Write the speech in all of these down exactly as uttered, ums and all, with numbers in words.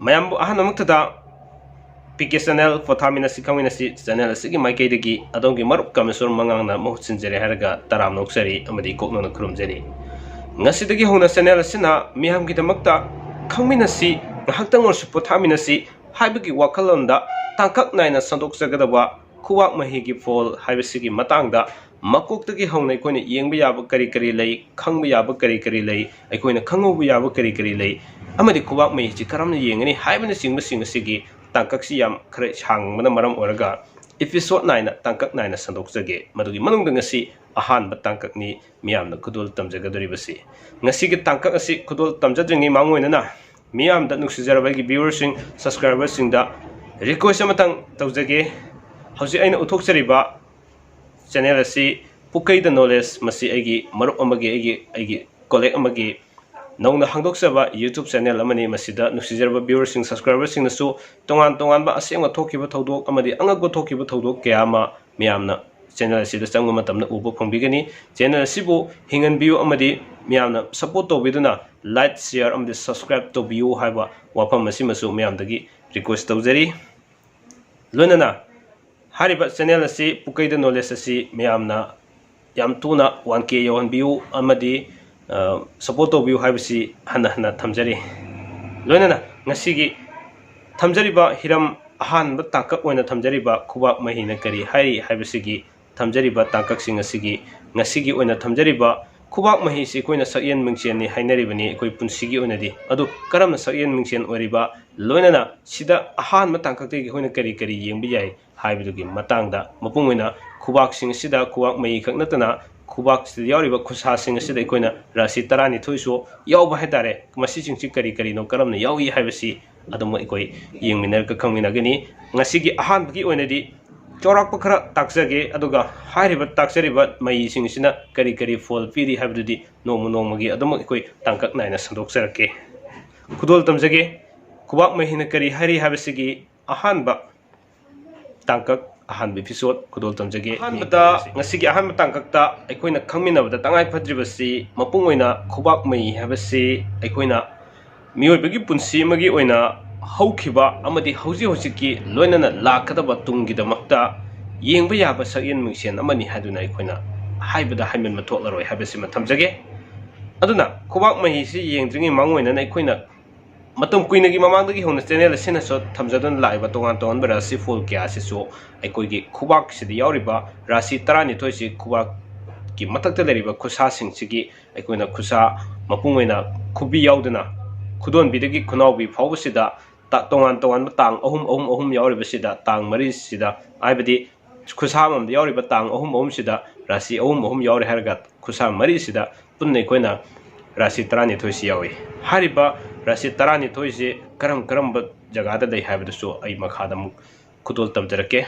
ꯃꯌꯥꯝꯕꯨ ꯑꯍꯥꯟꯕꯃꯛꯇꯗ P K channel ꯄꯣꯊꯥꯃꯤꯟꯅꯁꯤ ꯈꯪꯃꯤꯟꯅꯁꯤ channel ꯑꯁꯤꯒꯤ ꯃꯥꯏꯀꯩꯗꯒꯤ ꯑꯗꯣꯝꯒꯤ ꯃꯔꯨꯞ ꯀꯥꯃꯦꯁꯣꯔ ꯃꯉꯥꯡꯅ ꯃꯍꯨꯠ ꯁꯤꯟꯖꯔꯦ ꯍꯥꯏꯔꯒ ꯇꯔꯥꯝꯅ ꯑꯣꯛꯆꯔꯤ ꯑꯃꯗꯤ ꯀꯣꯛꯅꯅ ꯈꯨꯔꯨꯝꯖꯔꯤ꯫ ꯉꯁꯤꯗꯒꯤ ꯍꯧꯅ ꯆꯦꯅꯦꯜ ꯑꯁꯤꯅ ꯃꯤꯌꯥꯝꯒꯤꯗꯃꯛꯇ ꯈꯪꯃꯤꯟꯅꯁꯤ, ꯉꯥꯏꯍꯥꯛꯇꯪ ꯑꯣꯏꯔꯁꯨ ꯄꯣꯊꯥꯃꯤꯟꯅꯁꯤ ꯍꯥꯏꯕꯒꯤ ꯋꯥꯈꯜꯂꯣꯟꯗ ꯇꯥꯡꯀꯛ ꯅꯥꯏꯅ ꯁꯟꯗꯣꯛꯆꯒꯗꯕ ꯈꯨꯕꯥꯛ ꯃꯍꯤꯒꯤ ꯐꯣꯜ ꯍꯥꯏꯕꯁꯤꯒꯤ ꯃꯇꯥꯡꯗ ꯃꯀꯣꯛꯇꯒꯤ ꯍꯧꯅ ꯑꯩꯈꯣꯏꯅ ꯌꯦꯡꯕ ꯌꯥꯕ ꯀꯔꯤ ꯀꯔꯤ ꯂꯩ, ꯈꯪꯕ ꯌꯥꯕ ꯀꯔꯤ ꯀꯔꯤ ꯂꯩ, ꯑꯩꯈꯣꯏꯅ ꯈꯪꯍꯧꯕ ꯌꯥꯕ ꯀꯔꯤ ꯀꯔꯤ ꯂꯩ, ꯑꯃꯗꯤ ꯈꯨꯕꯥꯛ ꯃꯍꯤꯁꯤ ꯀꯔꯝꯅ ꯌꯦꯡꯒꯅꯤ ꯍꯥꯏꯕꯅꯆꯤꯡꯕꯁꯤꯡ ꯑꯁꯤꯒꯤ ꯇꯥꯡꯀꯛꯁꯤ ꯌꯥꯝ ꯈꯔ ꯁꯥꯡꯕꯅ ꯃꯔꯝ ꯑꯣꯏꯔꯒ episode ꯅꯥꯏꯅ, ꯇꯥꯡꯀꯛ ꯅꯥꯏꯅ ꯁꯟꯗꯣꯛꯆꯒꯦ꯫ ꯃꯗꯨꯒꯤ ꯃꯅꯨꯡꯗ ꯉꯁꯤ ꯑꯍꯥꯟꯕ ꯇꯥꯡꯀꯛꯅꯤ ꯃꯤꯌꯥꯝꯅ ꯈꯨꯗꯣꯜ ꯇꯝꯖꯒꯗꯧꯔꯤꯕꯁꯤ꯫ ꯉꯁꯤꯒꯤ ꯇꯥꯡꯀꯛ ꯑꯁꯤ ꯈꯨꯗꯣꯜ ꯇꯝꯖꯗ꯭ꯔꯤꯉꯩ ꯃꯥꯡꯑꯣꯏꯅꯅ ꯃꯤꯌꯥꯝꯗ, ꯅꯨꯡꯁꯤꯖꯔꯕ ꯑꯩꯒꯤ viewerꯁꯤꯡ, subscriberꯁꯤꯡꯗ request ꯑꯃꯇꯪ ꯇꯧꯖꯒꯦ꯫ ꯍꯧꯖꯤꯛ ꯑꯩꯅ ꯎꯠꯊꯣꯛꯆꯔꯤꯕ ꯆꯦꯅꯦꯜ ꯑꯁꯤ ꯄꯨꯀꯩꯗ Knowledge, ꯃꯁꯤ ꯑꯩꯒꯤ ꯃꯔꯨꯞ ꯑꯃꯒꯤ, ꯑꯩꯒꯤ, ꯑꯩꯒꯤ colleague ꯑꯃꯒꯤ ꯅꯧꯅ ꯍꯥꯡꯗꯣꯛꯆꯕ YouTube ꯆꯦꯅꯦꯜ ꯑꯃꯅꯤ꯫ ꯃꯁꯤꯗ ꯅꯨꯡꯁꯤꯖꯔꯕ viewerꯁꯤꯡ, subscriberꯁꯤꯡꯅꯁꯨ ꯇꯣꯉꯥꯟ ꯇꯣꯉꯥꯟꯕ ꯑꯁꯦꯡꯕ ꯊꯣꯛꯈꯤꯕ ꯊꯧꯗꯣꯛ ꯑꯃꯗꯤ ꯑꯉꯛꯄ ꯊꯣꯛꯈꯤꯕ ꯊꯧꯗꯣꯛ ꯀꯌꯥ ꯑꯃ ꯃꯤꯌꯥꯝꯅ ꯆꯦꯅꯦꯜ ꯑꯁꯤꯗ ꯆꯪꯕ ꯃꯇꯝꯗ ꯎꯕ ꯐꯪꯕꯤꯒꯅꯤ꯫ ꯆꯦꯅꯦꯜ ꯑꯁꯤꯕꯨ ꯍꯤꯡꯍꯟꯕꯤꯌꯨ ꯑꯃꯗꯤ ꯃꯤꯌꯥꯝꯅ support ꯇꯧꯕꯤꯗꯨꯅ like, share ꯑꯃꯗꯤ subscribe ꯇꯧꯕꯤꯌꯨ ꯍꯥꯏꯕ ꯋꯥꯐꯝ ꯑꯁꯤꯃꯁꯨ ꯃꯤꯌꯥꯝꯗꯒꯤ request ꯇꯧꯖꯔꯤ꯫ ꯂꯣꯏꯅꯅ ꯍꯥꯏꯔꯤꯕ ꯆꯦꯅꯦꯜ ꯑꯁꯤ, ꯄꯨꯀꯩꯗ Knowledge ꯑꯁꯤ ꯃꯤꯌꯥꯝꯅ ꯌꯥꯝ ꯊꯨꯅ one K ꯌꯧꯍꯟꯕꯤꯌꯨ ꯑꯃꯗꯤ, ꯑ, support ꯇꯧꯕꯤꯌꯨ ꯍꯥꯏꯕꯁꯤ ꯍꯟꯅ ꯍꯟꯅ ꯊꯝꯖꯔꯤ꯫ ꯂꯣꯏꯅꯅ ꯉꯁꯤꯒꯤ ꯊꯝꯖꯔꯤꯕ ꯍꯤꯔꯝ, ꯑꯍꯥꯟꯕ ꯇꯥꯡꯀꯛ ꯑꯣꯏꯅ ꯊꯝꯖꯔꯤꯕ ꯈꯨꯕꯥꯛ ꯃꯍꯤꯅ ꯀꯔꯤ ꯍꯥꯏꯔꯤ ꯍꯥꯏꯕꯁꯤꯒꯤ ꯊꯝꯖꯔꯤꯕ ꯇꯥꯡꯀꯛꯁꯤꯡ ꯑꯁꯤꯒꯤ, ꯉꯁꯤꯒꯤ ꯑꯣꯏꯅ ꯊꯝꯖꯔꯤꯕ ꯈꯨꯕꯥꯛ ꯃꯍꯤꯁꯤ ꯑꯩꯈꯣꯏꯅ ꯁꯛꯌꯦꯟ ꯃꯤꯡꯆꯦꯟꯅꯤ ꯍꯥꯏꯅꯔꯤꯕꯅꯤ ꯑꯩꯈꯣꯏ ꯄꯨꯟꯁꯤꯒꯤ ꯑꯣꯏꯅꯗꯤ꯫ ꯑꯗꯨ ꯀꯔꯝꯅ ꯁꯛꯌꯦꯟ ꯃꯤꯡꯆꯦꯟ ꯑꯣꯏꯔꯤꯕ, ꯂꯣꯏꯅꯅ ꯁꯤꯗ ꯑꯍꯥꯟꯕ ꯇꯥꯡꯀꯛꯇꯒꯤ ꯑꯩꯈꯣꯏꯅ ꯀꯔꯤ ꯀꯔꯤ ꯌꯦꯡꯕ ꯌꯥꯏ ꯍꯥꯏꯕꯗꯨꯒꯤ ꯃꯇꯥꯡꯗ, ꯃꯄꯨꯡ ꯑꯣꯏꯅ ꯈꯨꯕꯥꯛꯁꯤꯡ ꯑꯁꯤꯗ, ꯈꯨꯕꯥꯛ ꯃꯍꯤ ꯈꯛ ꯅꯠꯇꯅ ꯈꯨꯕꯥꯛꯁꯤꯗ ꯌꯥꯎꯔꯤꯕ ꯈꯨꯠꯁꯥꯁꯤꯡ ꯑꯁꯤꯗ ꯑꯩꯈꯣꯏꯅ ꯔꯥꯁꯤ ꯇꯔꯥꯅꯤꯊꯣꯏꯁꯨ ꯌꯥꯎꯕ ꯍꯥꯏꯇꯥꯔꯦ꯫ ꯃꯁꯤꯁꯤꯡꯁꯤ ꯀꯔꯤ ꯀꯔꯤꯅꯣ, ꯀꯔꯝꯅ ꯌꯥꯎꯏ ꯍꯥꯏꯕꯁꯤ ꯑꯗꯨꯝ ꯑꯩꯈꯣꯏ ꯌꯦꯡꯃꯤꯟꯅꯔꯒ ꯈꯪꯃꯤꯟꯅꯒꯅꯤ꯫ ꯉꯁꯤꯒꯤ ꯑꯍꯥꯟꯕꯒꯤ ꯑꯣꯏꯅꯗꯤ ꯆꯥꯎꯔꯥꯛꯄ ꯈꯔ ꯇꯥꯛꯆꯒꯦ, ꯑꯗꯨꯒ ꯍꯥꯏꯔꯤꯕ ꯇꯥꯛꯆꯔꯤꯕ ꯃꯍꯤꯁꯤꯡ ꯑꯁꯤꯅ ꯀꯔꯤ ꯀꯔꯤ ꯐꯣꯜ ꯄꯤꯔꯤ ꯍꯥꯏꯕꯗꯨꯗꯤ ꯅꯣꯡꯃ ꯅꯣꯡꯃꯒꯤ ꯑꯗꯨꯃꯛ ꯑꯩꯈꯣꯏ ꯇꯥꯡꯀꯛ ꯅꯥꯏꯅ ꯁꯟꯗꯣꯛꯆꯔꯛꯀꯦ꯫ ꯈꯨꯗꯣꯜ ꯇꯝꯖꯒꯦ꯫ ꯈꯨꯕꯥꯛ ꯃꯍꯤꯅ ꯀꯔꯤ ꯍꯥꯏꯔꯤ ꯍꯥꯏꯕꯁꯤꯒꯤ ꯑꯍꯥꯟꯕ ꯇꯥꯡꯀꯛ, ꯑꯍꯥꯟꯕ episode ꯈꯨꯗꯣꯜ ꯇꯝꯖꯒꯦ꯫ ꯑꯍꯥꯟꯕꯗ, ꯉꯁꯤꯒꯤ ꯑꯍꯥꯟꯕ ꯇꯥꯡꯀꯛꯇ ꯑꯩꯈꯣꯏꯅ ꯈꯪꯃꯤꯟꯅꯕꯗ ꯇꯉꯥꯏ ꯐꯗ꯭ꯔꯤꯕꯁꯤ, ꯃꯄꯨꯡ ꯑꯣꯏꯅ ꯈꯨꯕꯥꯛ ꯃꯍꯤ ꯍꯥꯏꯕꯁꯤ ꯑꯩꯈꯣꯏꯅ ꯃꯤꯑꯣꯏꯕꯒꯤ ꯄꯨꯟꯁꯤ ꯑꯃꯒꯤ ꯑꯣꯏꯅ ꯍꯧꯈꯤꯕ ꯑꯃꯗꯤ ꯍꯧꯖꯤꯛ ꯍꯧꯖꯤꯛꯀꯤ ꯂꯣꯏꯅꯅ ꯂꯥꯛꯀꯗꯕ ꯇꯨꯡꯒꯤꯗꯃꯛꯇ ꯌꯦꯡꯕ ꯌꯥꯕ ꯁꯛꯌꯦꯟ ꯃꯤꯡꯁꯦꯟ ꯑꯃꯅꯤ ꯍꯥꯏꯗꯨꯅ ꯑꯩꯈꯣꯏꯅ ꯍꯥꯏꯕꯗ ꯍꯥꯏꯃꯟꯕ ꯊꯣꯛꯂꯔꯣꯏ ꯍꯥꯏꯕꯁꯤꯃ ꯊꯝꯖꯒꯦ꯫ ꯑꯗꯨꯅ ꯈꯨꯕꯥꯛ ꯃꯍꯤꯁꯤ ꯌꯦꯡꯗ꯭ꯔꯤꯉꯩ ꯃꯥꯡꯑꯣꯏꯅꯅ ꯑꯩꯈꯣꯏꯅ ꯃꯇꯝ ꯀꯨꯏꯅꯒꯤ ꯃꯃꯥꯡꯗꯒꯤ ꯍꯧꯅ ꯆꯦꯅꯦꯜ ꯑꯁꯤꯅꯁꯨ ꯊꯝꯖꯗꯨꯅ ꯂꯥꯛꯏꯕ ꯇꯣꯉꯥꯟ ꯇꯣꯉꯥꯟꯕ ꯔꯥꯁꯤ ꯐꯣꯜ ꯀꯌꯥ ꯑꯁꯤꯁꯨ ꯑꯩꯈꯣꯏꯒꯤ ꯈꯨꯕꯥꯛꯁꯤꯗ ꯌꯥꯎꯔꯤꯕ ꯔꯥꯁꯤ ꯇꯔꯥꯅꯤꯊꯣꯏꯁꯤ ꯈꯨꯕꯥꯛꯀꯤ ꯃꯊꯛꯇ ꯂꯩꯔꯤꯕ ꯈꯨꯁꯥꯁꯤꯡꯁꯤꯒꯤ ꯑꯩꯈꯣꯏꯅ ꯈꯨꯁꯥ ꯃꯄꯨꯡ ꯑꯣꯏꯅ ꯈꯨꯕꯤ ꯌꯥꯎꯗꯅ ꯈꯨꯗꯣꯟꯕꯤꯗꯒꯤ ꯈꯨꯅꯥꯎꯕꯤ ꯐꯥꯎꯕꯁꯤꯗ ꯇ-, ꯇꯣꯉꯥꯟ ꯇꯣꯉꯥꯟꯕ ꯇꯥꯡ ꯑꯍꯨꯝ, ꯑꯍꯨꯝ, ꯑꯍꯨꯝ ꯌꯥꯎꯔꯤꯕꯁꯤꯗ ꯇꯥꯡ ꯃꯔꯤꯁꯤꯗ, ꯍꯥꯏꯕꯗꯤ ꯈꯨꯁꯥ ꯑꯃꯃꯝꯗ ꯌꯥꯎꯔꯤꯕ ꯇꯥꯡ ꯑꯍꯨꯝ ꯑꯍꯨꯝꯁꯤꯗ ꯔꯥꯁꯤ ꯑꯍꯨꯝ ꯑꯍꯨꯝ ꯌꯥꯎꯔꯦ ꯍꯥꯏꯔꯒ ꯈꯨꯁꯥ ꯃꯔꯤꯁꯤꯗ ꯄꯨꯟꯅ ꯑꯩꯈꯣꯏꯅ ꯔꯥꯁꯤ ꯇꯔꯥꯅꯤꯊꯣꯏꯁꯤ ꯌꯥꯎꯏ꯫ ꯍꯥꯏꯔꯤꯕ ꯔꯥꯁꯤ ꯇꯔꯥꯅꯤꯊꯣꯏꯁꯤ ꯀꯔꯝ ꯀꯔꯝꯕ ꯖꯒꯥꯗ ꯂꯩ ꯍꯥꯏꯕꯗꯨꯁꯨ ꯑꯩ ꯃꯈꯥꯗ ꯑꯃꯨꯛ ꯈꯨꯗꯣꯜ ꯇꯝꯖꯔꯛꯀꯦ,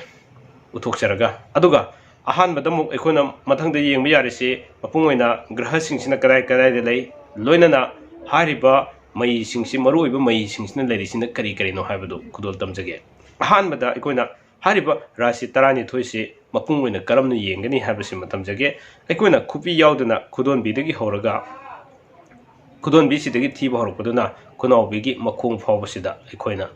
ꯎꯠꯊꯣꯛꯆꯔꯒ꯫ ꯑꯗꯨꯒ ꯑꯍꯥꯟꯕꯗ ꯑꯃꯨꯛ ꯑꯩꯈꯣꯏꯅ ꯃꯊꯪꯗ ꯌꯦꯡꯕ ꯌꯥꯔꯤꯁꯤ ꯃꯄꯨꯡ ꯑꯣꯏꯅ ꯒ꯭ꯔꯍꯁꯤꯡꯁꯤꯅ ꯀꯗꯥꯏ ꯀꯗꯥꯏꯗ ꯂꯩ, ꯂꯣꯏꯅꯅ ꯍꯥꯏꯔꯤꯕ ꯃꯩꯁꯤꯡꯁꯤ, ꯃꯔꯨꯑꯣꯏꯕ ꯃꯩꯁꯤꯡꯁꯤꯅ ꯂꯩꯔꯤꯁꯤꯅ ꯀꯔꯤ ꯀꯔꯤꯅꯣ ꯍꯥꯏꯕꯗꯨ ꯈꯨꯗꯣꯜ ꯇꯝꯖꯒꯦ꯫ ꯑꯍꯥꯟꯕꯗ ꯑꯩꯈꯣꯏꯅ ꯍꯥꯏꯔꯤꯕ ꯔꯥꯁꯤ ꯇꯔꯥꯅꯤꯊꯣꯏꯁꯤ ꯃꯄꯨꯡ ꯑꯣꯏꯅ ꯀꯔꯝꯅ ꯌꯦꯡꯒꯅꯤ ꯍꯥꯏꯕꯁꯤꯃ ꯊꯝꯖꯒꯦ꯫ ꯑꯩꯈꯣꯏꯅ ꯈꯨꯕꯤ ꯌꯥꯎꯗꯅ ꯈꯨꯗꯣꯟꯕꯤꯗꯒꯤ ꯍꯧꯔꯒ, ꯈꯨꯗꯣꯟꯕꯤꯁꯤꯗꯒꯤ ꯊꯤꯕ ꯍꯧꯔꯛꯄꯗꯨꯅ ꯈꯨꯅꯥꯎꯕꯤꯒꯤ ꯃꯈꯣꯡ ꯐꯥꯎꯕꯁꯤꯗ ꯑꯩꯈꯣꯏꯅ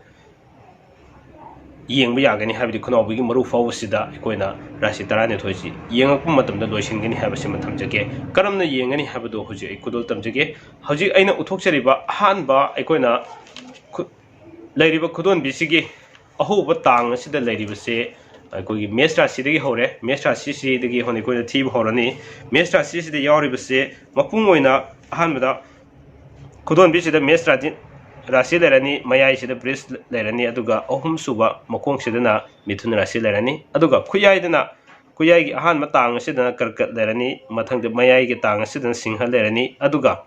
ꯌꯦꯡꯕ ꯌꯥꯒꯅꯤ, ꯍꯥꯏꯕꯗꯤ ꯈꯨꯅꯥꯎꯕꯤꯒꯤ ꯃꯔꯨ ꯐꯥꯎꯕꯁꯤꯗ ꯑꯩꯈꯣꯏꯅ ꯔꯥꯁꯤ ꯇꯔꯥꯅꯤꯊꯣꯏꯁꯤ ꯌꯦꯡꯉꯛꯄ ꯃꯇꯝꯗ ꯂꯣꯏꯁꯤꯟꯒꯅꯤ ꯍꯥꯏꯕꯁꯤꯃ ꯊꯝꯖꯒꯦ꯫ ꯀꯔꯝꯅ ꯌꯦꯡꯒꯅꯤ ꯍꯥꯏꯕꯗꯨ ꯍꯧꯖꯤꯛ ꯑꯩ ꯈꯨꯗꯣꯜ ꯇꯝꯖꯒꯦ꯫ ꯍꯧꯖꯤꯛ ꯑꯩꯅ ꯎꯠꯊꯣꯛꯆꯔꯤꯕ ꯑꯍꯥꯟꯕ ꯑꯩꯈꯣꯏꯅ ꯈꯨ-, ꯂꯩꯔꯤꯕ ꯈꯨꯗꯣꯟꯕꯤꯁꯤꯒꯤ ꯑꯍꯧꯕ ꯇꯥꯡ ꯑꯁꯤꯗ ꯂꯩꯔꯤꯕꯁꯦ ꯑꯩꯈꯣꯏꯒꯤ ꯃꯦꯁ ꯔꯥꯁꯤꯗꯒꯤ ꯍꯧꯔꯦ꯫ ꯃꯦꯁ ꯔꯥꯁꯤꯁꯤꯗꯒꯤ ꯍꯧꯅ ꯑꯩꯈꯣꯏꯅ ꯊꯤꯕ ꯍꯧꯔꯅꯤ꯫ ꯃꯦꯁ ꯔꯥꯁꯤꯁꯤꯗ ꯌꯥꯎꯔꯤꯕꯁꯦ ꯃꯄꯨꯡ ꯑꯣꯏꯅ ꯑꯍꯥꯟꯕꯗ ꯈꯨꯗꯣꯟꯕꯤꯁꯤꯗ ꯃꯦꯁ ꯔꯥꯁꯤ, ꯔꯥꯁꯤ ꯂꯩꯔꯅꯤ, ꯃꯌꯥꯏꯁꯤꯗ ꯕ꯭ꯔꯤꯖ ꯂꯩꯔꯅꯤ, ꯑꯗꯨꯒ ꯑꯍꯨꯝꯁꯨꯕ ꯃꯈꯣꯡꯁꯤꯗꯅ ꯃꯤꯊꯨꯟ ꯔꯥꯁꯤ ꯂꯩꯔꯅꯤ꯫ ꯑꯗꯨꯒ ꯈꯨꯌꯥꯏꯗꯅ, ꯈꯨꯌꯥꯏꯒꯤ ꯑꯍꯥꯟꯕ ꯇꯥꯡ ꯑꯁꯤꯗꯅ ꯀꯔꯀꯠ ꯂꯩꯔꯅꯤ, ꯃꯊꯪꯗ ꯃꯌꯥꯏꯒꯤ ꯇꯥꯡ ꯑꯁꯤꯗꯅ ꯁꯤꯡꯍ ꯂꯩꯔꯅꯤ, ꯑꯗꯨꯒ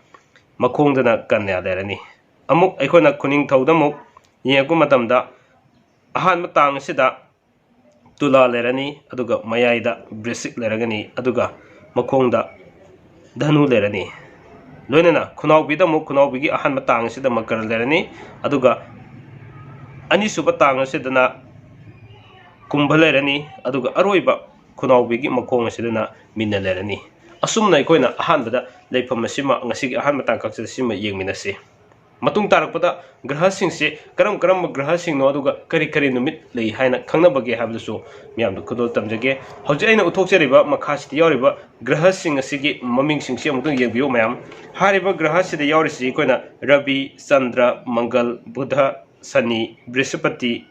ꯃꯈꯣꯡꯗꯅ ꯀꯟꯌꯥ ꯂꯩꯔꯅꯤ꯫ ꯑꯃꯨꯛ ꯑꯩꯈꯣꯏꯅ ꯈꯨꯅꯤꯡꯊꯧꯗ ꯑꯃꯨꯛ ꯌꯦꯡꯉꯛꯄ ꯃꯇꯝꯗ, ꯑꯍꯥꯟꯕ ꯇꯥꯡ ꯑꯁꯤꯗ ꯇꯨꯂꯥ ꯂꯩꯔꯅꯤ, ꯑꯗꯨꯒ ꯃꯌꯥꯏꯗ ꯕ꯭ꯔꯤꯁꯤꯛ ꯂꯩꯔꯒꯅꯤ, ꯑꯗꯨꯒ ꯃꯈꯣꯡꯗ ꯙꯅꯨ ꯂꯩꯔꯅꯤ꯫ ꯂꯣꯏꯅꯅ ꯈꯨꯅꯥꯎꯕꯤꯗ ꯑꯃꯨꯛ, ꯈꯨꯅꯥꯎꯕꯤꯒꯤ ꯑꯍꯥꯟꯕ ꯇꯥꯡ ꯑꯁꯤꯗ ꯃꯀꯔ ꯂꯩꯔꯅꯤ, ꯑꯗꯨꯒ ꯑꯅꯤꯁꯨꯕ ꯇꯥꯡ ꯑꯁꯤꯗꯅ ꯀꯨꯝꯚ ꯂꯩꯔꯅꯤ, ꯑꯗꯨꯒ ꯑꯔꯣꯏꯕ ꯈꯨꯅꯥꯎꯕꯤꯒꯤ ꯃꯈꯣꯡ ꯑꯁꯤꯗꯅ ꯃꯤꯟꯅ ꯂꯩꯔꯅꯤ꯫ ꯑꯁꯨꯝꯅ ꯑꯩꯈꯣꯏꯅ ꯑꯍꯥꯟꯕꯗ ꯂꯩꯐꯝ ꯑꯁꯤꯃ, ꯉꯁꯤꯒꯤ ꯑꯍꯥꯟꯕ ꯇꯥꯡꯀꯛꯁꯤꯗ ꯁꯤꯃ ꯌꯦꯡꯃꯤꯟꯅꯁꯤ꯫ ꯃꯇꯨꯡ ꯇꯥꯔꯛꯄꯗ ꯒ꯭ꯔꯍꯁꯤꯡꯁꯦ ꯀꯔꯝ ꯀꯔꯝꯕ ꯒ꯭ꯔꯍꯁꯤꯡꯅꯣ, ꯑꯗꯨꯒ ꯀꯔꯤ ꯀꯔꯤ ꯅꯨꯃꯤꯠ ꯂꯩ ꯍꯥꯏꯅ ꯈꯪꯅꯕꯒꯦ ꯍꯥꯏꯕꯗꯨꯁꯨ ꯃꯤꯌꯥꯝꯗ ꯈꯨꯗꯣꯜ ꯇꯝꯖꯒꯦ꯫ ꯍꯧꯖꯤꯛ ꯑꯩꯅ ꯎꯠꯊꯣꯛꯆꯔꯤꯕ ꯃꯈꯥꯁꯤꯗ ꯌꯥꯎꯔꯤꯕ ꯒ꯭ꯔꯍꯁꯤꯡ ꯑꯁꯤꯒꯤ ꯃꯃꯤꯡꯁꯤꯡꯁꯤ ꯑꯃꯨꯛꯇꯪ ꯌꯦꯡꯕꯤꯌꯨ ꯃꯌꯥꯝ꯫ ꯍꯥꯏꯔꯤꯕ ꯒ꯭ꯔꯍꯁꯤꯗ ꯌꯥꯎꯔꯤꯁꯤ ꯑꯩꯈꯣꯏꯅ ꯔꯕꯤ, ꯆꯟꯗ꯭ꯔ, ꯃꯪꯒꯜ, ꯕꯨꯙ, ꯁꯅꯤ, ꯕ꯭ꯔꯤꯍꯁꯄꯇꯤ,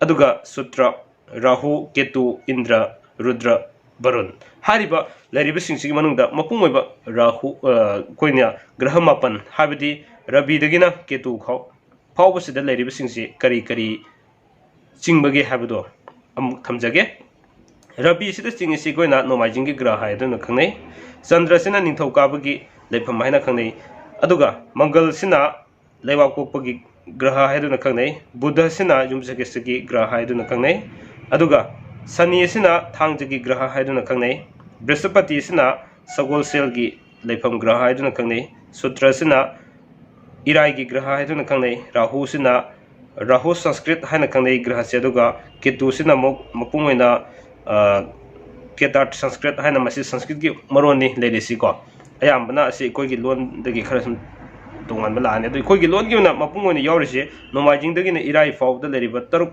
ꯑꯗꯨꯒ ꯁꯨꯇ꯭ꯔ, ꯔꯥꯍꯨ, ꯀꯦꯇꯨ, ꯏꯟꯗ꯭ꯔ, ꯔꯨꯗ꯭ꯔ, ꯕꯔꯨꯟ꯫ ꯍꯥꯏꯔꯤꯕ ꯂꯩꯔꯤꯕꯁꯤꯡꯁꯤꯒꯤ ꯃꯅꯨꯡꯗ ꯃꯄꯨꯡ ꯑꯣꯏꯕ ꯔꯥꯍꯨ, ꯑ, ꯑꯩꯈꯣꯏꯅ ꯒ꯭ꯔꯍ ꯃꯥꯄꯟ, ꯍꯥꯏꯕꯗꯤ ꯔꯕꯤꯗꯒꯤꯅ ꯀꯦꯇꯨ ꯈꯥꯎ-, ꯐꯥꯎꯕꯁꯤꯗ ꯂꯩꯔꯤꯕꯁꯤꯡꯁꯤ ꯀꯔꯤ ꯀꯔꯤ ꯆꯤꯡꯕꯒꯦ ꯍꯥꯏꯕꯗꯣ ꯑꯃꯨꯛ ꯊꯝꯖꯒꯦ꯫ ꯔꯕꯤꯁꯤꯗ ꯆꯤꯡꯉꯤꯁꯤ ꯑꯩꯈꯣꯏꯅ ꯅꯣꯡꯃꯥꯏꯖꯤꯡꯒꯤ ꯒ꯭ꯔꯍ ꯍꯥꯏꯗꯨꯅ ꯈꯪꯅꯩ꯫ ꯆꯟꯗ꯭ꯔꯁꯤꯅ ꯅꯤꯡꯊꯧꯀꯥꯕꯒꯤ ꯂꯩꯐꯝ ꯍꯥꯏꯅ ꯈꯪꯅꯩ꯫ ꯑꯗꯨꯒ ꯃꯪꯒꯜꯁꯤꯅ ꯂꯩꯕꯥꯛꯄꯣꯛꯄꯒꯤ ꯒ꯭ꯔꯍ ꯍꯥꯏꯗꯨꯅ ꯈꯪꯅꯩ꯫ ꯕꯨꯙꯁꯤꯅ ꯌꯨꯝꯁꯀꯩꯁꯒꯤ ꯒ꯭ꯔꯍ ꯍꯥꯏꯗꯨꯅ ꯈꯪꯅꯩ꯫ ꯑꯗꯨꯒ ꯁꯅꯤ ꯑꯁꯤꯅ ꯊꯥꯡꯖꯒꯤ ꯒ꯭ꯔꯍ ꯍꯥꯏꯗꯨꯅ ꯈꯪꯅꯩ꯫ ꯕ꯭ꯔꯤꯍꯁꯄꯇꯤ ꯑꯁꯤꯅ ꯁꯒꯣꯜꯁꯦꯜꯒꯤ ꯂꯩꯐꯝ ꯒ꯭ꯔꯍ ꯍꯥꯏꯗꯨꯅ ꯈꯪꯅꯩ꯫ ꯁꯨꯇ꯭ꯔ ꯑꯁꯤꯅ ꯏꯔꯥꯏꯒꯤ ꯒ꯭ꯔꯍ ꯍꯥꯏꯗꯨꯅ ꯈꯪꯅꯩ꯫ ꯔꯥꯍꯨꯁꯤꯅ ꯔꯥꯍꯨ ꯁꯪꯁꯀ꯭ꯔꯤꯠ ꯍꯥꯏꯅ ꯈꯪꯅꯩ ꯒ꯭ꯔꯍꯁꯦ꯫ ꯑꯗꯨꯒ ꯀꯦꯇꯨꯁꯤꯅ ꯑꯃꯨꯛ ꯃꯄꯨꯡ ꯑꯣꯏꯅ, ꯑ, ꯀꯦꯇꯥꯔꯠ ꯁꯪꯁꯀ꯭ꯔꯤꯠ ꯍꯥꯏꯅ, ꯃꯁꯤ ꯁꯪꯁꯀ꯭ꯔꯤꯠꯀꯤ ꯃꯔꯣꯟꯅꯤ ꯂꯩꯔꯤꯁꯤꯀꯣ꯫ ꯑꯌꯥꯝꯕꯅ ꯑꯁꯤ ꯑꯩꯈꯣꯏꯒꯤ ꯂꯣꯟꯗꯒꯤ ꯈꯔ ꯁꯨꯝ ꯇꯣꯉꯥꯟꯕ ꯂꯥꯛꯑꯅꯤ꯫ ꯑꯗꯣ ꯑꯩꯈꯣꯏꯒꯤ ꯂꯣꯟꯒꯤ ꯑꯣꯏꯅ ꯃꯄꯨꯡ ꯑꯣꯏꯅ ꯌꯥꯎꯔꯤꯁꯤ ꯅꯣꯡꯃꯥꯏꯖꯤꯡꯗꯒꯤꯅ ꯏꯔꯥꯏ ꯐꯥꯎꯕꯗ ꯂꯩꯔꯤꯕ ꯇꯔꯨꯛ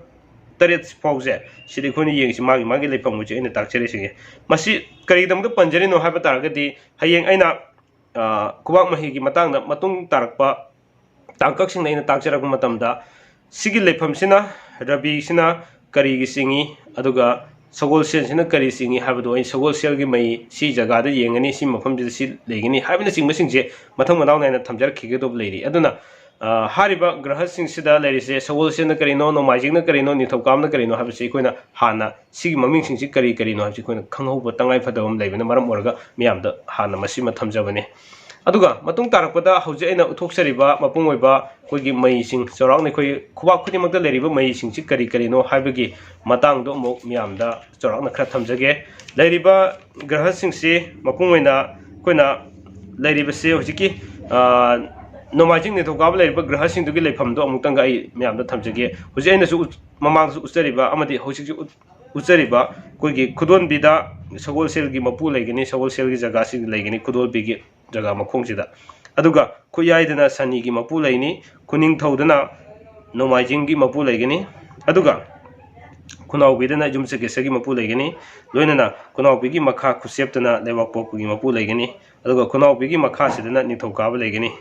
ꯇꯔꯦꯠ ꯐꯥꯎꯁꯦ, ꯁꯤꯗꯤ ꯑꯩꯈꯣꯏꯅ ꯌꯦꯡꯉꯤꯁꯤ ꯃꯥꯒꯤ ꯃꯥꯒꯤ ꯂꯩꯐꯝ ꯍꯧꯖꯤꯛ ꯑꯩꯅ ꯇꯥꯛꯆꯔꯤꯁꯤꯒꯤ꯫ ꯃꯁꯤ ꯀꯔꯤꯒꯤꯗꯃꯛꯇ ꯄꯟꯖꯔꯤꯅꯣ ꯍꯥꯏꯕ ꯇꯥꯔꯒꯗꯤ, ꯍꯌꯦꯡ ꯑꯩꯅ, ꯑ, ꯈꯨꯕꯥꯛ ꯃꯍꯤꯒꯤ ꯃꯇꯥꯡꯗ ꯃꯇꯨꯡ ꯇꯥꯔꯛꯄ ꯇꯥꯡꯀꯛꯁꯤꯡꯗ ꯑꯩꯅ ꯇꯥꯛꯆꯔꯛꯄ ꯃꯇꯝꯗ, ꯁꯤꯒꯤ ꯂꯩꯐꯝꯁꯤꯅ, ꯔꯕꯤꯁꯤꯅ ꯀꯔꯤꯒꯤ ꯆꯤꯡꯏ, ꯑꯗꯨꯒ ꯁꯒꯣꯜꯁꯦꯜꯁꯤꯅ ꯀꯔꯤ ꯆꯤꯡꯏ ꯍꯥꯏꯕꯗꯣ ꯑꯩ ꯁꯒꯣꯜꯁꯦꯜꯒꯤ ꯃꯩ ꯁꯤ ꯖꯒꯥꯗ ꯌꯦꯡꯒꯅꯤ, ꯁꯤ ꯃꯐꯝꯁꯤꯗ ꯁꯤ ꯂꯩꯒꯅꯤ ꯍꯥꯏꯕꯅꯆꯤꯡꯕꯁꯤꯡꯁꯦ ꯃꯊꯪ ꯃꯅꯥꯎ ꯅꯥꯏꯅ ꯊꯝꯖꯔꯛꯈꯤꯒꯗꯧꯕ ꯂꯩꯔꯤ꯫ ꯑꯗꯨꯅ, ꯑ, ꯍꯥꯏꯔꯤꯕ ꯒ꯭ꯔꯍꯁꯤꯡꯁꯤꯗ ꯂꯩꯔꯤꯁꯦ ꯁꯒꯣꯜꯁꯦꯜꯅ ꯀꯔꯤꯅꯣ, ꯅꯣꯡꯃꯥꯏꯖꯤꯡꯅ ꯀꯔꯤꯅꯣ, ꯅꯤꯡꯊꯧꯀꯥꯕꯅ ꯀꯔꯤꯅꯣ ꯍꯥꯏꯕꯁꯤ ꯑꯩꯈꯣꯏꯅ ꯍꯥꯟꯅ ꯁꯤꯒꯤ ꯃꯃꯤꯡꯁꯤꯡꯁꯤ ꯀꯔꯤ ꯀꯔꯤꯅꯣ ꯍꯥꯏꯕꯁꯤ ꯑꯩꯈꯣꯏꯅ ꯈꯪꯍꯧꯕ ꯇꯉꯥꯏ ꯐꯗꯕ ꯑꯃ ꯂꯩꯕꯅ ꯃꯔꯝ ꯑꯣꯏꯔꯒ ꯃꯤꯌꯥꯝꯗ ꯍꯥꯟꯅ ꯃꯁꯤꯃ ꯊꯝꯖꯕꯅꯤ꯫ ꯑꯗꯨꯒ ꯃꯇꯨꯡ ꯇꯥꯔꯛꯄꯗ ꯍꯧꯖꯤꯛ ꯑꯩꯅ ꯎꯠꯊꯣꯛꯆꯔꯤꯕ ꯃꯄꯨꯡ ꯑꯣꯏꯕ ꯑꯩꯈꯣꯏꯒꯤ ꯃꯩꯁꯤꯡ, ꯆꯥꯎꯔꯥꯛꯅ ꯑꯩꯈꯣꯏ ꯈꯨꯕꯥꯛ ꯈꯨꯗꯤꯡꯃꯛꯇ ꯂꯩꯔꯤꯕ ꯃꯩꯁꯤꯡꯁꯤ ꯀꯔꯤ ꯀꯔꯤꯅꯣ ꯍꯥꯏꯕꯒꯤ ꯃꯇꯥꯡꯗꯣ ꯑꯃꯨꯛ ꯃꯤꯌꯥꯝꯗ ꯆꯥꯎꯔꯥꯛꯅ ꯈꯔ ꯊꯝꯖꯒꯦ꯫ ꯂꯩꯔꯤꯕ ꯒ꯭ꯔꯍꯁꯤꯡꯁꯤ ꯃꯄꯨꯡ ꯑꯣꯏꯅ ꯑꯩꯈꯣꯏꯅ ꯂꯩꯔꯤꯕꯁꯤ ꯍꯧꯖꯤꯛꯀꯤ, ꯑ, ꯅꯣꯡꯃꯥꯏꯖꯤꯡ ꯅꯤꯡꯊꯧꯀꯥꯕ ꯂꯩꯔꯤꯕ ꯒ꯭ꯔꯍꯁꯤꯡꯗꯨꯒꯤ ꯂꯩꯐꯝꯗꯣ ꯑꯃꯨꯛꯇꯪꯒ ꯑꯩ ꯃꯌꯥꯝꯗ ꯊꯝꯖꯒꯦ꯫ ꯍꯧꯖꯤꯛ ꯑꯩꯅꯁꯨ ꯎꯠ-, ꯃꯃꯥꯡꯗꯁꯨ ꯎꯠꯆꯔꯤꯕ ꯑꯃꯗꯤ ꯍꯧꯖꯤꯛꯁꯨ ꯎꯠ-, ꯎꯠꯆꯔꯤꯕ ꯑꯩꯈꯣꯏꯒꯤ ꯈꯨꯗꯣꯟꯕꯤꯗ ꯁꯒꯣꯜꯁꯦꯜꯒꯤ ꯃꯄꯨ ꯂꯩꯒꯅꯤ, ꯁꯒꯣꯜꯁꯦꯜꯒꯤ ꯖꯒꯥꯁꯤ ꯂꯩꯒꯅꯤ, ꯈꯨꯗꯣꯟꯕꯤꯒꯤ ꯖꯒꯥ ꯃꯈꯣꯡꯁꯤꯗ꯫ ꯑꯗꯨꯒ ꯈꯨꯠꯌꯥꯏꯗꯅ ꯁꯅꯤꯒꯤ ꯃꯄꯨ ꯂꯩꯅꯤ, ꯈꯨꯅꯤꯡꯊꯧꯗꯅ ꯅꯣꯡꯃꯥꯏꯖꯤꯡꯒꯤ ꯃꯄꯨ ꯂꯩꯒꯅꯤ, ꯑꯗꯨꯒ ꯈꯨꯅꯥꯎꯕꯤꯗꯅ ꯌꯨꯝꯁꯀꯦꯁꯒꯤ ꯃꯄꯨ ꯂꯩꯒꯅꯤ, ꯂꯣꯏꯅꯅ ꯈꯨꯅꯥꯎꯕꯤꯒꯤ ꯃꯈꯥ ꯈꯨꯆꯦꯞꯇꯅ ꯂꯩꯕꯥꯛꯄꯣꯛꯄꯒꯤ ꯃꯄꯨ ꯂꯩꯒꯅꯤ, ꯑꯗꯨꯒ ꯈꯨꯅꯥꯎꯕꯤꯒꯤ ꯃꯈꯥꯁꯤꯗꯅ ꯅꯤꯡꯊꯧꯀꯥꯕ ꯂꯩꯒꯅꯤ꯫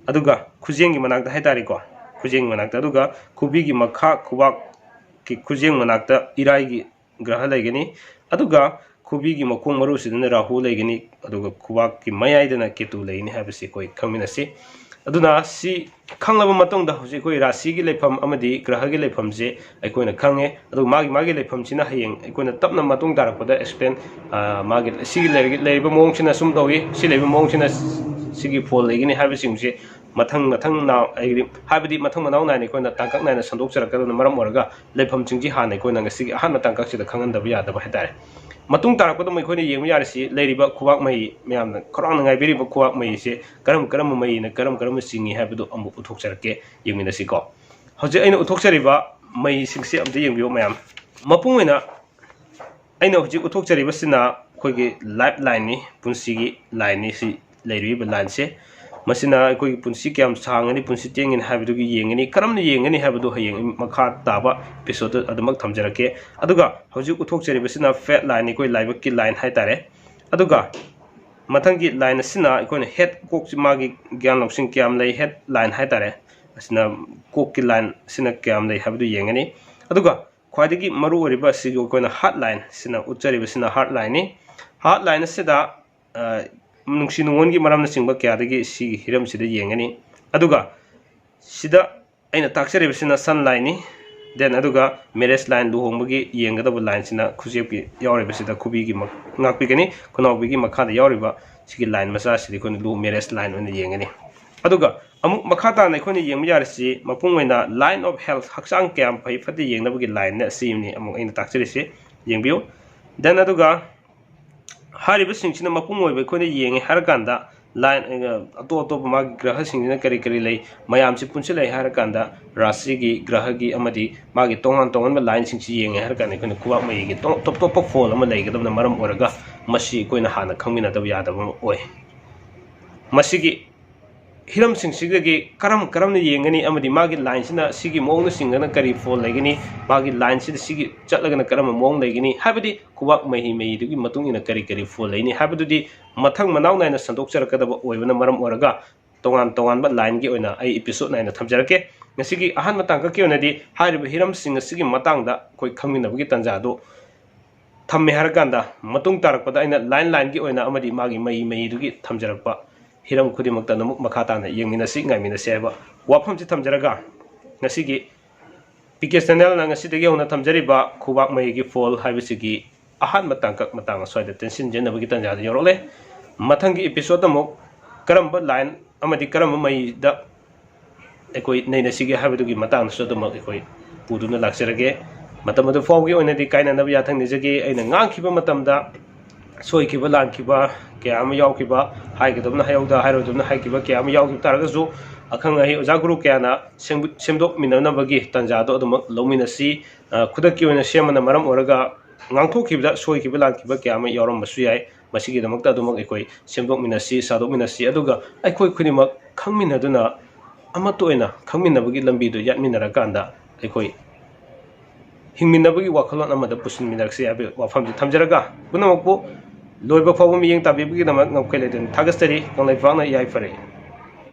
ꯑꯗꯨꯒ ꯈꯨꯖꯦꯡꯒꯤ ꯃꯅꯥꯛꯇ ꯍꯥꯏꯇꯥꯔꯦꯀꯣ, ꯈꯨꯖꯦꯡꯒꯤ ꯃꯅꯥꯛꯇ, ꯑꯗꯨꯒ ꯈꯨꯕꯤꯒꯤ ꯃꯈꯥ ꯈꯨꯕꯥꯛꯀꯤ ꯈꯨꯖꯦꯡ ꯃꯅꯥꯛꯇ ꯏꯔꯥꯏꯒꯤ ꯒ꯭ꯔꯍ ꯂꯩꯒꯅꯤ꯫ ꯑꯗꯨꯒ ꯈꯨꯕꯤꯒꯤ ꯃꯈꯣꯡ ꯃꯔꯨꯁꯤꯗꯅ ꯔꯥꯍꯨ ꯂꯩꯒꯅꯤ, ꯑꯗꯨꯒ ꯈꯨꯕꯥꯛꯀꯤ ꯃꯌꯥꯏꯗꯅ ꯀꯦꯇꯨ ꯂꯩꯒꯅꯤ ꯍꯥꯏꯕꯁꯤ ꯑꯩꯈꯣꯏ ꯈꯪꯃꯤꯟꯅꯁꯤ꯫ ꯑꯗꯨꯅ ꯁꯤ ꯈꯪꯂꯕ ꯃꯇꯨꯡꯗ ꯍꯧꯖꯤꯛ ꯑꯩꯈꯣꯏ ꯔꯥꯁꯤꯒꯤ ꯂꯩꯐꯝ ꯑꯃꯗꯤ ꯒ꯭ꯔꯍꯒꯤ ꯂꯩꯐꯝꯁꯦ ꯑꯩꯈꯣꯏꯅ ꯈꯪꯉꯦ꯫ ꯑꯗꯨꯒ ꯃꯥꯒꯤ ꯃꯥꯒꯤ ꯂꯩꯐꯝꯁꯤꯅ ꯍꯌꯦꯡ ꯑꯩꯈꯣꯏꯅ ꯇꯞꯅ ꯃꯇꯨꯡ ꯇꯥꯔꯛꯄꯗ explain, ꯑ, ꯃꯥꯒꯤ ꯁꯤꯒꯤ ꯂꯩꯔꯤ-, ꯂꯩꯔꯤꯕ ꯃꯑꯣꯡꯁꯤꯅ ꯁꯨꯝ ꯇꯧꯏ, ꯁꯤ ꯂꯩꯕ ꯃꯑꯣꯡꯁꯤꯅ ꯁꯤꯒꯤ ꯐꯣꯜ ꯂꯩꯒꯅꯤ ꯍꯥꯏꯕꯁꯤꯡꯁꯦ ꯃꯊꯪ ꯃꯊꯪ ꯅꯥ-, ꯍꯥꯏꯗꯤ, ꯍꯥꯏꯕꯗꯤ ꯃꯊꯪ ꯃꯅꯥꯎ ꯅꯥꯏꯅ ꯑꯩꯈꯣꯏꯅ ꯇꯥꯡꯀꯛ ꯅꯥꯏꯅ ꯁꯟꯗꯣꯛꯆꯔꯛꯀꯗꯕꯅ ꯃꯔꯝ ꯑꯣꯏꯔꯒ ꯂꯩꯐꯝꯁꯤꯡꯁꯤ ꯍꯥꯟꯅ ꯑꯩꯈꯣꯏꯅ ꯉꯁꯤꯒꯤ ꯑꯍꯥꯟꯕ ꯇꯥꯡꯀꯛꯁꯤꯗ ꯈꯪꯍꯟꯗꯕ ꯌꯥꯗꯕ ꯍꯥꯏꯇꯥꯔꯦ꯫ ꯃꯇꯨꯡ ꯇꯥꯔꯛꯄꯗ ꯑꯃꯨꯛ ꯑꯩꯈꯣꯏꯅ ꯌꯦꯡꯕ ꯌꯥꯔꯤꯁꯤ ꯂꯩꯔꯤꯕ ꯈꯨꯕꯥꯛ ꯃꯍꯩ, ꯃꯌꯥꯝꯅ ꯈꯧꯔꯥꯡꯅ ꯉꯥꯏꯕꯤꯔꯤꯕ ꯈꯨꯕꯥꯛ ꯃꯍꯩꯁꯦ ꯀꯔꯝ ꯀꯔꯝꯕ ꯃꯍꯩꯅ ꯀꯔꯝ ꯀꯔꯝꯕ ꯆꯤꯡꯏ ꯍꯥꯏꯕꯗꯨ ꯑꯃꯨꯛ ꯎꯠꯊꯣꯛꯆꯔꯛꯀꯦ, ꯌꯦꯡꯃꯤꯟꯅꯁꯤꯀꯣ꯫ ꯍꯧꯖꯤꯛ ꯑꯩꯅ ꯎꯠꯊꯣꯛꯆꯔꯤꯕ ꯃꯍꯩꯁꯤꯡꯁꯦ ꯑꯝꯇ ꯌꯦꯡꯕꯤꯌꯨ ꯃꯌꯥꯝ꯫ ꯃꯄꯨꯡ ꯑꯣꯏꯅ ꯑꯩꯅ ꯍꯧꯖꯤꯛ ꯎꯠꯊꯣꯛꯆꯔꯤꯕꯁꯤꯅ ꯑꯩꯈꯣꯏꯒꯤ life lineꯅꯤ, ꯄꯨꯟꯁꯤꯒꯤ lineꯅꯤ꯫ ꯁꯤ ꯂꯩꯔꯤꯕ lineꯁꯦ, ꯃꯁꯤꯅ ꯑꯩꯈꯣꯏꯒꯤ ꯄꯨꯟꯁꯤ ꯀꯌꯥꯝ ꯁꯥꯡꯒꯅꯤ, ꯄꯨꯟꯁꯤ ꯇꯦꯟꯒꯅꯤ ꯍꯥꯏꯕꯗꯨꯒꯤ ꯌꯦꯡꯒꯅꯤ꯫ ꯀꯔꯝꯅ ꯌꯦꯡꯒꯅꯤ ꯍꯥꯏꯕꯗꯨ ꯍꯌꯦꯡ ꯑꯩ ꯃꯈꯥ ꯇꯥꯕ episodeꯇ ꯑꯗꯨꯃꯛ ꯊꯝꯖꯔꯛꯀꯦ꯫ ꯑꯗꯨꯒ ꯍꯧꯖꯤꯛ ꯎꯠꯊꯣꯛꯆꯔꯤꯕꯁꯤꯅ fate lineꯅꯤ, ꯑꯩꯈꯣꯏ ꯂꯥꯏꯕꯛꯀꯤ line ꯍꯥꯏꯇꯥꯔꯦ꯫ ꯑꯗꯨꯒ ꯃꯊꯪꯒꯤ line ꯑꯁꯤꯅ ꯑꯩꯈꯣꯏꯅ head, ꯀꯣꯛꯁꯤ ꯃꯥꯒꯤ ꯒ꯭ꯌꯥꯟ ꯂꯧꯁꯤꯡ ꯀꯌꯥꯝ ꯂꯩ, head line ꯍꯥꯏꯇꯥꯔꯦ꯫ ꯑꯁꯤꯅ ꯀꯣꯛꯀꯤ line ꯑꯁꯤꯅ ꯀꯌꯥꯝ ꯂꯩ ꯍꯥꯏꯕꯗꯨ ꯌꯦꯡꯒꯅꯤ꯫ ꯑꯗꯨꯒ ꯈ꯭ꯋꯥꯏꯗꯒꯤ ꯃꯔꯨ ꯑꯣꯏꯔꯤꯕ ꯑꯁꯤꯒꯤ ꯑꯩꯈꯣꯏꯅ heart line, ꯁꯤꯅ ꯎꯠꯆꯔꯤꯕꯁꯤꯅ heart lineꯅꯤ꯫ Heart line ꯑꯁꯤꯗ, ꯑ, ꯅꯨꯡꯁꯤ ꯅꯨꯡꯉꯣꯟꯒꯤ ꯃꯔꯝꯅꯆꯤꯡꯕ ꯀꯌꯥꯗꯒꯤ ꯁꯤꯒꯤ ꯍꯤꯔꯝꯁꯤꯗ ꯌꯦꯡꯒꯅꯤ꯫ ꯑꯗꯨꯒ ꯁꯤꯗ ꯑꯩꯅ ꯇꯥꯛꯆꯔꯤꯕꯁꯤꯅ sun lineꯅꯤ꯫ Then ꯑꯗꯨꯒ marriage line, ꯂꯨꯍꯣꯡꯕꯒꯤ ꯌꯦꯡꯒꯗꯕ lineꯁꯤꯅ ꯈꯨꯖꯦꯞꯀꯤ ꯌꯥꯎꯔꯤꯕꯁꯤꯗ ꯈꯨꯕꯤꯒꯤ ꯃ-, ꯉꯥꯛꯄꯤꯒꯅꯤ꯫ ꯈꯨꯅꯥꯎꯕꯤꯒꯤ ꯃꯈꯥꯗ ꯌꯥꯎꯔꯤꯕ ꯁꯤꯒꯤ line ꯃꯆꯥꯁꯤꯗꯤ ꯑꯩꯈꯣꯏꯅ ꯂꯨ-, marriage line ꯑꯣꯏꯅ ꯌꯦꯡꯒꯅꯤ꯫ ꯑꯗꯨꯒ ꯑꯃꯨꯛ ꯃꯈꯥ ꯇꯥꯅ ꯑꯩꯈꯣꯏꯅ ꯌꯦꯡꯕ ꯌꯥꯔꯤꯁꯤ ꯃꯄꯨꯡ ꯑꯣꯏꯅ line of health, ꯍꯛꯆꯥꯡ ꯀꯌꯥꯝ ꯐꯩ ꯐꯠꯇꯦ ꯌꯦꯡꯅꯕꯒꯤ lineꯅ ꯑꯁꯤꯅꯤ ꯑꯃꯨꯛ ꯑꯩꯅ ꯇꯥꯛꯆꯔꯤꯁꯤ꯫ ꯌꯦꯡꯕꯤꯌꯨ꯫ Then ꯑꯗꯨꯒ ꯍꯥꯏꯔꯤꯕꯁꯤꯡꯁꯤꯅ ꯃꯄꯨꯡ ꯑꯣꯏꯕ ꯑꯩꯈꯣꯏꯅ ꯌꯦꯡꯉꯦ ꯍꯥꯏꯔꯀꯥꯟꯗ line, ꯑ, ꯑꯇꯣꯞ ꯑꯇꯣꯞꯄ ꯃꯥꯒꯤ ꯒ꯭ꯔꯍꯁꯤꯡꯁꯤꯅ ꯀꯔꯤ ꯀꯔꯤ ꯂꯩ, ꯃꯌꯥꯝꯁꯤ ꯄꯨꯟꯁꯤꯜꯂꯛꯑꯦ ꯍꯥꯏꯔꯀꯥꯟꯗ ꯔꯥꯁꯤꯒꯤ, ꯒ꯭ꯔꯍꯒꯤ ꯑꯃꯗꯤ ꯃꯥꯒꯤ ꯇꯣꯉꯥꯟ ꯇꯣꯉꯥꯟꯕ lineꯁꯤꯡꯁꯤ ꯌꯦꯡꯉꯦ ꯍꯥꯏꯔꯀꯥꯟꯗ ꯑꯩꯈꯣꯏꯅ ꯈꯨꯕꯥꯛ ꯃꯍꯩꯒꯤ ꯇꯣ-, ꯇꯣꯞ ꯇꯣꯞꯄ ꯐꯣꯜ ꯑꯃ ꯂꯩꯒꯗꯕꯅ ꯃꯔꯝ ꯑꯣꯏꯔꯒ ꯃꯁꯤ ꯑꯩꯈꯣꯏꯅ ꯍꯥꯟꯅ ꯈꯪꯃꯤꯟꯅꯗꯕ ꯌꯥꯗꯕ ꯑꯃ ꯑꯣꯏ꯫ ꯃꯁꯤꯒꯤ ꯍꯤꯔꯝꯁꯤꯡꯁꯤꯗꯒꯤ ꯀꯔꯝ ꯀꯔꯝꯅ ꯌꯦꯡꯒꯅꯤ ꯑꯃꯗꯤ ꯃꯥꯒꯤ ꯂꯥꯏꯟꯁꯤꯅ ꯁꯤꯒꯤ ꯃꯑꯣꯡꯅ ꯆꯤꯡꯒꯅ ꯀꯔꯤ ꯐꯣꯜ ꯂꯩꯒꯅꯤ, ꯃꯥꯒꯤ ꯂꯥꯏꯟꯁꯤꯗ ꯁꯤꯒꯤ ꯆꯠꯂꯒꯅ ꯀꯔꯝꯕ ꯃꯑꯣꯡ ꯂꯩꯒꯅꯤ ꯍꯥꯏꯕꯗꯤ ꯈꯨꯕꯥꯛ ꯃꯍꯤ ꯃꯍꯤꯗꯨꯒꯤ ꯃꯇꯨꯡ ꯏꯟꯅ ꯀꯔꯤ ꯀꯔꯤ ꯐꯣꯜ ꯂꯩꯅꯤ ꯍꯥꯏꯕꯗꯨꯗꯤ ꯃꯊꯪ ꯃꯅꯥꯎ ꯅꯥꯏꯅ ꯁꯟꯗꯣꯛꯆꯔꯛꯀꯗꯕ ꯑꯣꯏꯕꯅ ꯃꯔꯝ ꯑꯣꯏꯔꯒ ꯇꯣꯉꯥꯟ ꯇꯣꯉꯥꯟꯕ ꯂꯥꯏꯟꯒꯤ ꯑꯣꯏꯅ ꯑꯩ ꯏꯄꯤꯁꯣꯠ ꯅꯥꯏꯅ ꯊꯝꯖꯔꯛꯀꯦ꯫ ꯉꯁꯤꯒꯤ ꯑꯍꯥꯟꯕ ꯇꯥꯡꯀꯛꯀꯤ ꯑꯣꯏꯅꯗꯤ ꯍꯥꯏꯔꯤꯕ ꯍꯤꯔꯝꯁꯤꯡ ꯑꯁꯤꯒꯤ ꯃꯇꯥꯡꯗ ꯑꯩꯈꯣꯏ ꯈꯪꯃꯤꯟꯅꯕꯒꯤ ꯇꯥꯟꯖꯥ ꯑꯗꯨ ꯊꯝꯃꯦ ꯍꯥꯏꯔꯀꯥꯟꯗ, ꯃꯇꯨꯡ ꯇꯥꯔꯛꯄꯗ ꯑꯩꯅ ꯂꯥꯏꯟ ꯂꯥꯏꯟꯒꯤ ꯑꯣꯏꯅ ꯑꯃꯗꯤ ꯃꯥꯒꯤ ꯃꯍꯤ ꯃꯍꯤꯗꯨꯒꯤ ꯊꯝꯖꯔꯛꯄ ꯍꯤꯔꯝ ꯈꯨꯗꯤꯡꯃꯛꯇ ꯑꯗꯨꯃꯛ ꯃꯈꯥ ꯇꯥꯅ ꯌꯦꯡꯃꯤꯟꯅꯁꯤ, ꯉꯥꯏꯃꯤꯟꯅꯁꯤ ꯍꯥꯏꯕ ꯋꯥꯐꯝꯁꯤ ꯊꯝꯖꯔꯒ, ꯉꯁꯤꯒꯤ ꯄꯤ ꯀꯦ ꯆꯦꯅꯦꯜꯅ ꯉꯁꯤꯗꯒꯤ ꯍꯧꯅ ꯊꯝꯖꯔꯤꯕ ꯈꯨꯕꯥꯛ ꯃꯍꯤꯒꯤ ꯐꯣꯜ ꯍꯥꯏꯕꯁꯤꯒꯤ ꯑꯍꯥꯟꯕ ꯇꯥꯡꯀꯛ ꯃꯇꯥꯡ ꯑꯁ꯭ꯋꯥꯏꯗ ꯇꯦꯟꯁꯤꯟꯖꯅꯕꯒꯤ ꯇꯥꯟꯖꯥꯗ ꯌꯧꯔꯛꯂꯦ꯫ ꯃꯊꯪꯒꯤ ꯏꯄꯤꯁꯣꯠ ꯑꯃꯨꯛ ꯀꯔꯝꯕ ꯂꯥꯏꯟ ꯑꯃꯗꯤ ꯀꯔꯝꯕ ꯃꯍꯤꯗ ꯑꯩꯈꯣꯏ ꯅꯩꯅꯁꯤꯒꯦ ꯍꯥꯏꯕꯗꯨꯒꯤ ꯃꯇꯥꯡꯗꯁꯨ ꯑꯗꯨꯃꯛ ꯑꯩꯈꯣꯏ ꯄꯨꯗꯨꯅ ꯂꯥꯛꯆꯔꯒꯦ꯫ ꯃꯇꯝ ꯑꯗꯨ ꯐꯥꯎꯕꯒꯤ ꯑꯣꯏꯅꯗꯤ ꯀꯥꯏꯅꯅꯕ ꯌꯥꯊꯪ ꯅꯤꯖꯒꯦ꯫ ꯑꯩꯅ ꯉꯥꯡꯈꯤꯕ ꯃꯇꯝꯗ ꯁꯣꯏꯈꯤꯕ ꯂꯥꯟꯈꯤꯕ ꯀꯌꯥ ꯑꯃ ꯌꯥꯎꯈꯤꯕ, ꯍꯥꯏꯒꯗꯕꯅ ꯍꯥꯏꯍꯧꯗ, ꯍꯥꯏꯔꯣꯏꯗꯕꯅ ꯍꯥꯏꯈꯤꯕ ꯀꯌꯥ ꯑꯃ ꯌꯥꯎꯈꯤꯕ ꯇꯥꯔꯒꯁꯨ, ꯑꯈꯪ ꯑꯍꯩ ꯑꯣꯖꯥ ꯒꯨꯔꯨ ꯀꯌꯥꯅ ꯁꯦꯝ-, ꯁꯦꯝꯗꯣꯛꯃꯤꯟꯅꯅꯕꯒꯤ ꯇꯥꯟꯖꯥꯗꯣ ꯑꯗꯨꯃꯛ ꯂꯧꯃꯤꯟꯅꯁꯤ꯫ ꯑ, ꯈꯨꯗꯛꯀꯤ ꯑꯣꯏꯅ ꯁꯦꯝꯕꯅ ꯃꯔꯝ ꯑꯣꯏꯔꯒ ꯉꯥꯡꯊꯣꯛꯈꯤꯕꯗ ꯁꯣꯏꯈꯤꯕ ꯂꯥꯟꯈꯤꯕ ꯀꯌꯥ ꯑꯃ ꯌꯥꯎꯔꯝꯕꯁꯨ ꯌꯥꯏ꯫ ꯃꯁꯤꯒꯤꯗꯃꯛꯇ ꯑꯗꯨꯃꯛ ꯑꯩꯈꯣꯏ ꯁꯦꯝꯗꯣꯛꯃꯤꯟꯅꯁꯤ, ꯁꯥꯗꯣꯛꯃꯤꯟꯅꯁꯤ, ꯑꯗꯨꯒ ꯑꯩꯈꯣꯏ ꯈꯨꯗꯤꯡꯃꯛ ꯈꯪꯃꯤꯟꯅꯗꯨꯅ ꯑꯃꯠꯇ ꯑꯣꯏꯅ ꯈꯪꯃꯤꯟꯅꯕꯒꯤ ꯂꯝꯕꯤꯗꯨ ꯌꯥꯠꯃꯤꯟꯅꯔꯀꯥꯟꯗ ꯑꯩꯈꯣꯏ ꯍꯤꯡꯃꯤꯟꯅꯕꯒꯤ ꯋꯥꯈꯜꯂꯣꯟ ꯑꯃꯗ ꯄꯨꯁꯤꯟꯃꯤꯟꯅꯔꯛꯁꯤ ꯍꯥꯏꯕ ꯋꯥꯐꯝꯁꯤ ꯊꯝꯖꯔꯒ, ꯄꯨꯝꯅꯃꯛꯄꯨ ꯂꯣꯏꯕ ꯐꯥꯎꯕ ꯃꯤꯠꯌꯦꯡ ꯇꯥꯕꯤꯕꯒꯤꯗꯃꯛ ꯉꯝꯈꯩ ꯂꯩꯇꯅ ꯊꯥꯒꯠꯆꯔꯤ꯫ ꯀꯪꯂꯩꯄꯥꯛꯅ ꯌꯥꯏꯐꯔꯦ꯫